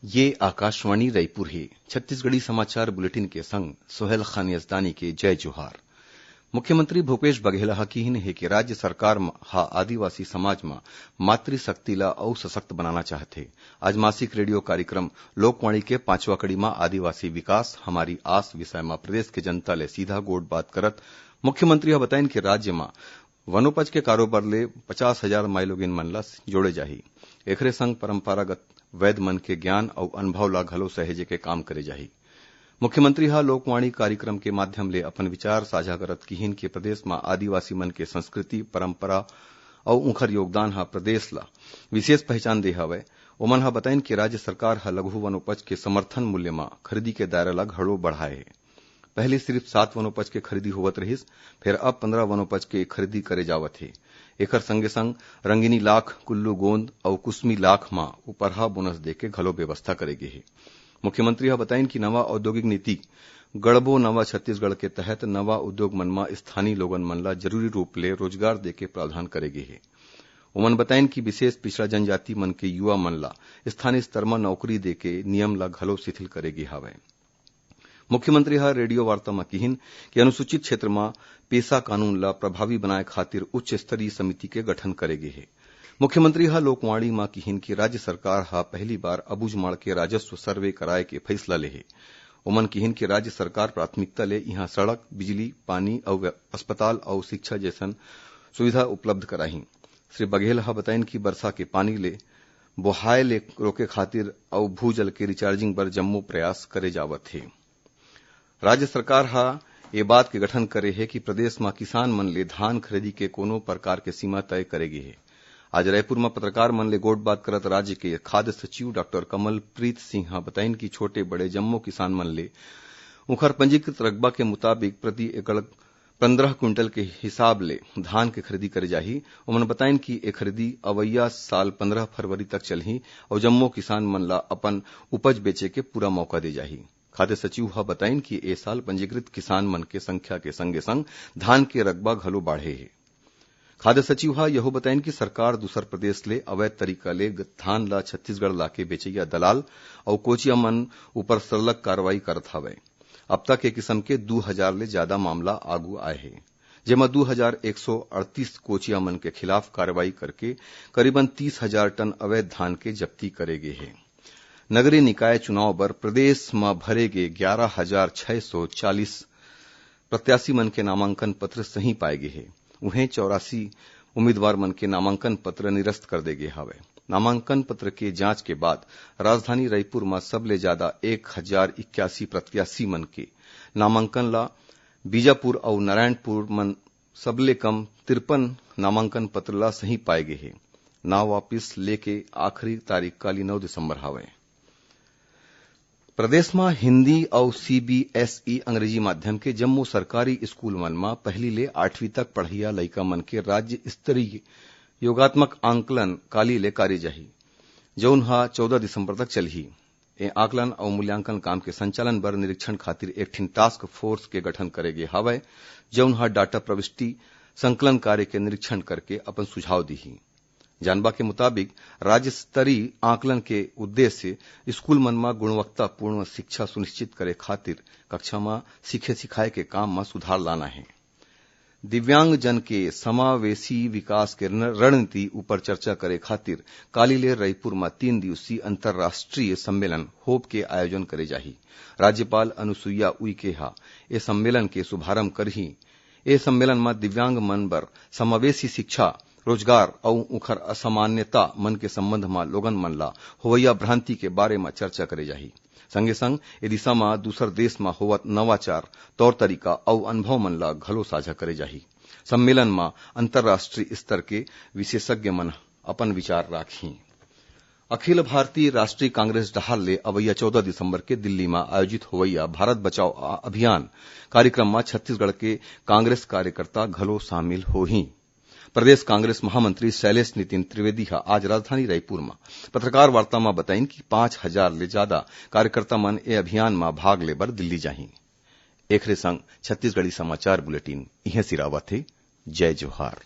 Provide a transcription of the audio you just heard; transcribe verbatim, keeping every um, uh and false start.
ये आकाशवाणी रायपुर हे। छत्तीसगढ़ी समाचार बुलेटिन के संग सोहेल खान यजदानी के जय जोहार। मुख्यमंत्री भूपेश बघेल ह किहिन हे कि राज्य सरकार म-, ह आदिवासी समाज म मातृशक्ति ल अउ सशक्त बनाना चाहथे। आज मासिक रेडियो कार्यक्रम लोकवाणी के पांचवा कड़ी म आदिवासी विकास, हमारी आस विषय म प्रदेश के जनता ले सीधा गोठ बात करत मुख्यमंत्री ह बताइन कि राज्य म वनोपज के कारोबार ले पचास हजार माईलोगिन मन ल जोड़े जाही। एखरे संग परंपरागत वैद मन के ज्ञान अउ अनुभव ल घलो सहेजे के काम करे जाही। मुख्यमंत्री ह लोकवाणी कार्यक्रम के माध्यम ले अपन विचार साझा करत किहिन कि प्रदेश म आदिवासी मन के संस्कृति, परंपरा अउ उंखर योगदान ह प्रदेश ल विशेष पहचान दे हवय। ओमन ह बताइन कि राज्य सरकार ह लघु वनोपज के समर्थन मूल्य म खरीदी के दायरा ल घलो बढ़ाए हे। पहली सिरिफ सात वनोपज के खरीदी होवत रहिस, फेर अब पंद्रह वनोपज के खरीदी करे जावत हे। एखर संगे संग रंगिनी लाख, कुल्लू गोंद अउ कुसमी लाख म उपरहा बोनस देके घलो व्यवस्था करे गे हे। मुख्यमंत्री ह बताइन कि नवा औद्योगिक नीति गढ़बो नवा छत्तीसगढ़ के तहत नवा उद्योग मन म स्थानीय लोगन मन ल जरूरी रूप ले रोजगार देके प्रावधान करे गे हे। ओमन बताइन कि विशेष पिछड़ा जनजाति मन के युवा मन ल स्थानीय स्तर म नौकरी देके नियम ल घलो शिथिल करे गे हावय। मुख्यमंत्री ह रेडियो वार्ता म किहिन कि अनुसूचित क्षेत्र म पेसा कानून ल प्रभावी बनाए खातिर उच्च स्तरीय समिति के गठन करे गे हे। मुख्यमंत्री ह लोकवाणी म किहिन कि राज्य सरकार ह पहली बार अबूझमाड़ के राजस्व सर्वे कराए के फैसला ले हे। ओमन किहिन कि राज्य सरकार प्राथमिकता ले इहां सड़क, बिजली, पानी अउ व्य-, अस्पताल अउ शिक्षा जैसन सुविधा उपलब्ध कराही। श्री बघेल ह बताइन कि बरसा के पानी ले बोहाए ले रोके खातिर अउ भूजल के रिचार्जिंग बर जम्मो प्रयास करे जावत हे। राज्य सरकार ह ए बात के गठन करे हे कि प्रदेश म किसान मन ले धान खरीदी के कोनो प्रकार के सीमा तय करे गे हे। आज रायपुर म पत्रकार मन ले गोठ बात करत राज्य के खाद्य सचिव डॉक्टर कमलप्रीत सिंह ह बताइन कि छोटे बड़े जम्मो किसान मन ले उंखर पंजीकृत रकबा के मुताबिक प्रति एकड़ पंद्रह क्विंटल के हिसाब ले धान के खरीदी करे जाही। ओमन बताइन कि ए खरीदी अवइया साल पंद्रह फरवरी तक चलही अउ जम्मो किसान मन ल अपन उपज बेचे के पूरा मौका दे जाही। खाद्य सचिव ह बताइन कि ए साल पंजीकृत किसान मन के संख्या के संगे संग धान के रकबा घलो बाढ़े हे। खाद्य सचिव ह यहू बताइन कि सरकार दूसर प्रदेश ले अवैध तरीका ले ग-, धान ल छत्तीसगढ़ लाके बेचइया दलाल अउ कोचिया मन ऊपर सरलग कार्रवाई करत हवय। अब तक ए किसम के दू हजार ले जादा मामला आगू आए हे, जेमा दू हजार एक सौ अड़तीस कोचिया मन के खिलाफ कार्रवाई करके करीबन तीस हजार टन अवैध धान के जब्ती करे गे हे। नगरीय निकाय चुनाव बर प्रदेश म भरे गे ग्यारह हजार छह सौ चालीस प्रत्याशी मन के नामांकन पत्र सही पाए गे हे। उहें चौरासी उम्मीदवार मन के नामांकन पत्र निरस्त कर दे गे हवय। नामांकन पत्र के जांच के बाद राजधानी रायपुर म सबले जादा एक हजार इक्यासी प्रत्याशी मन के नामांकन ला बीजापुर अउ नारायणपुर मन सबले कम तिरपन नामांकन पत्र ला सही पाए गे हे। नाव वापिस लेके आखिरी तारीख काली नौ दिसंबर हवय। प्रदेश म हिंदी अउ सीबीएसई अंग्रेजी माध्यम के जम्मो सरकारी स्कूल मन म पहली ले आठवीं तक पढ़इया लइका मन के राज्य स्तरीय योगात्मक आंकलन काली ले करे जाही, जउन ह चौदह दिसंबर तक चलही। ए आकलन अउ मूल्यांकन काम के संचालन बर निरीक्षण खातिर एक ठिन टास्क फोर्स के गठन करे गे हवय, जउन ह डाटा प्रविष्टि संकलन कार्य के निरीक्षण करके अपन सुझाव दिही। जानबा के मुताबिक, राज्य स्तरीय आकलन के उद्देश्य स्कूल मन म गुणवत्तापूर्ण शिक्षा सुनिश्चित करे खातिर कक्षा म सीखे सिखाए के काम म सुधार लाना हे। दिव्यांगजन के समावेशी विकास के रण-, रणनीति ऊपर चर्चा करे खातिर काली ले रईपुर म तीन दिवसीय अंतर्राष्ट्रीय सम्मेलन होप के आयोजन करे जाही। राज्यपाल अनुसुईया उइके ह ए सम्मेलन के शुभारंभ करही। ए सम्मेलन म दिव्यांग मन बर समावेशी शिक्षा, रोजगार अउ उखर असामान्यता मन के संबंध म लोगन मन ला होवइया भ्रांति के बारे म चर्चा करे जाही। संगे संग ए दिशा म दूसर देश म होवत नवाचार, तौर तरीका अउ अनुभव मन ला घलो साझा करे जाही। सम्मेलन म अंतर्राष्ट्रीय स्तर के विशेषज्ञ मन अपन विचार राखही। अखिल भारतीय राष्ट्रीय कांग्रेस डहार ले अवइया चौदह दिसंबर के दिल्ली म आयोजित होवइया भारत बचाओ अ-, अभियान कार्यक्रम म छत्तीसगढ़ के कांग्रेस कार्यकर्ता घलो शामिल होही। प्रदेश कांग्रेस महामंत्री शैलेश नितिन त्रिवेदी ह आज राजधानी रायपुर म पत्रकार वार्ता म बताइन कि पांच हजार ले जादा कार्यकर्ता मन ए अभियान म भाग ले बर दिल्ली जाही। एखरे संग छत्तीसगढ़ी समाचार बुलेटिन इहें सिरावत हे। जय जोहार।